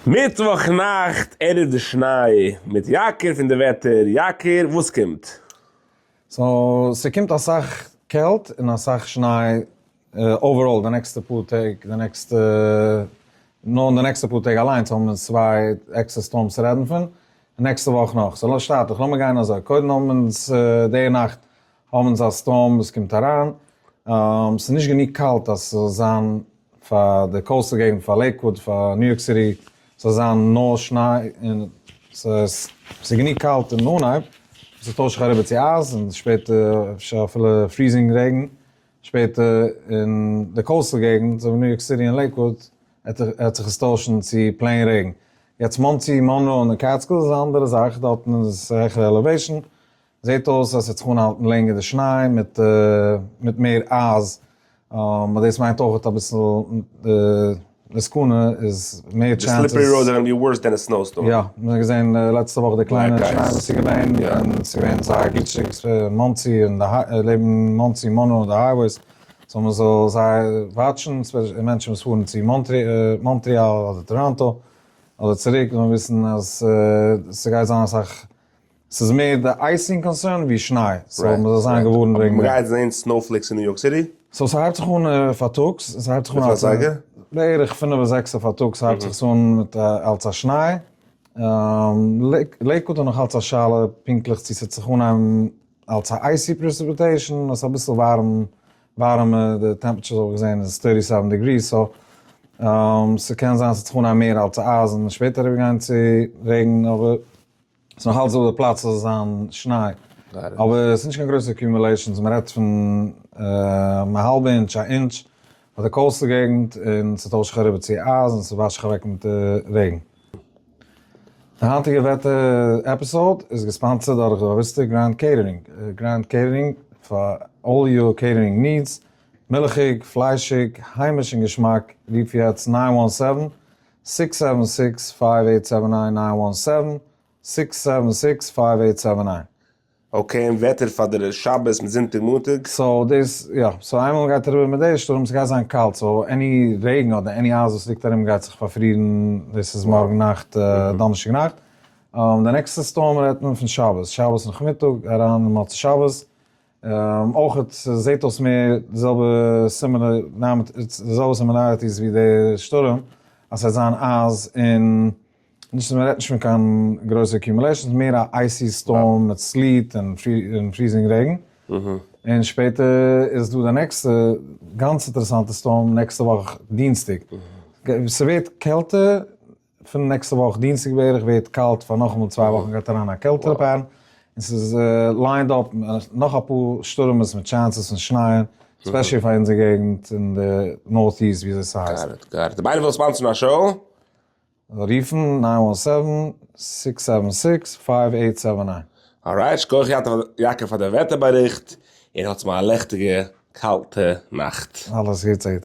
מיטוואך נאכט ערב די שניי מיט יקיר פון די וועטער, יקיר וואס קומט? So ס'קומט אסאך קעלט און אסאך שניי overall די נעקסטע פאר טעג, די נעקסטע, נאר אין די נעקסטע פאר טעג אליינס האבן מיר צוויי עקסטער storms צו רעדן פון, און נעקסטע וואך נאך, so שטייטעך, לאמיר גיין אזוי, קודם האבן אונז די נאכט האבן אונז א storm וואס קומט אריין, ס'איז נישט גענוג קאלט אז ס'זאל זיין פאר די coastal געגנט, פאר לעיקוואוד, פאר ניו יארק סיטי, ס'זאל זיין נאר שניי, און ס'איז גענוג קאלט אין אנהייב, ס'טוישט זיך אריבער צו אייז, און שפעטער אפשר אפילו freezing רעגן, שפעטער אין די coastal געגנט, אזוי ווי ניו יארק סיטי און לעיקוואוד, העט זיך עס טוישן צו plain רעגן. יעצט מאנסי, מאנרא און די קעטסקילס איז א אנדערע זאך, דארטן איז עס העכערע elevation, זעט אויס אז ס'וועט זיך אנהאלטן לענגער די שניי מיט מיט מער אייז, אבער דאס מיינט אויך אביסל די סכנה איז מער chances. די slippery roads are gonna be worse than a snowstorm. יא, מיר האבן געזען לעצטע וואך די קליינע שניי וואס איז געווען, און ס'איז געווען זייער גליטשיג מאנסי און די לעבן מאנסי מאנרא און די highways, so מען זאל זייער וואטשן, מענטשן וואס פארן צו מאנטריאל אדער טאראנטא אדער צוריק זאלן וויסן אז ס'גייט זיין אסאך ס'איז מער די icing concern ווי שניי, so מ'זאל זיין געווארנט וועגן דעם. מ'גייט זעהן snowflakes אין ניו יארק סיטי? so ס'הייבט זיך אן פארטאגס, ס'הייבט זיך אן וויפיל אזייגער? בערך פינף און זעקסע פארטאגס הייבט זיך עס אן מיט אלץ א שניי. לעיקוואד איז נאך אלץ א שאלה פונקטליך צו ס'וועט זיך אנהייבן אלץ א icy precipitation, עס איז אביסל ווארעם, ווארעמע, די temperatures האב איך געזען איז thirty seven degrees, so ס'קען זיין ס'וועט זיך אנהייבן מער אלץ א אייז און שפעטער אריבערגיין צו רעגן, אבער ס'איז נאך אלץ דא די פלאץ ס'זאל זיין שניי, אבער ס'איז נישט קיין גרויסע accumulations, מ'רעדט פון א האלבע אינטש, א אינטש, פאר די coastal געגנט, און ס'טוישט זיך אריבער צו אייז און ס'וואשט זיך אוועק מיט די רעגן. די היינטיגע וועטער episode איז געספאנסערד דורך די באוויסטע גרענד קעיטערינג, גרענד קעיטערינג פאר all your catering needs, מילכיג, פליישיג, היימיש און געשמאק, רוף יעצט nine one seven, six seven six five eight seven nine nine one seven six seven six five eight seven nine. Okay, און וועטער פאר די שבת מיט זונטאג מאנטאג? so דאס יא, so איינמאל מ'גייט אריבער מיט די שטורעם ס'גייט זיין קאלט, so any רעגן אדער any אייז וואס ליגט ארום גייט זיך פארפרירן, דאס איז מארגן נאכט דאנערשטאג נאכט. די נעקסטע storm רעדט מען פון שבת, שבת נאכמיטאג אריין אין מוצאי שבת, אויך זעט אויס מער די זעלבע similar די זעלבע similarities ווי די שטורעם אז ס'וועט זיין אייז און נישט מ'רעדט נישט פון קיין גרויסע accumulations מער א icy storm מיט sleet און freezing רעגן און שפעטער איז דא די נעקסטע גאנץ אינטערעסאנטע storm נעקסטע וואך דינסטאג ס'ווערט קעלטער פון נעקסטע וואך דינסטאג בערך ווערט קאלט פאר נאכאמאל צוויי וואכן גייט אריין א קעלטערע pattern און ס'איז lined up נאך אפאר שטורעמעס מיט chances פון שנייען especially פאר אונזער געגנט אין די northeast ווי אזוי ס'הייסט. Got it, got it. אויב איינער וויל ספאנסערן א show? זאל רופן nine one seven, six seven six, five eight seven nine. Alright, שכוח יעקב פאר די וועטער באריכט, און האטס מיר א לעכטיגע קאלטע נאכט. אלעס גוטס.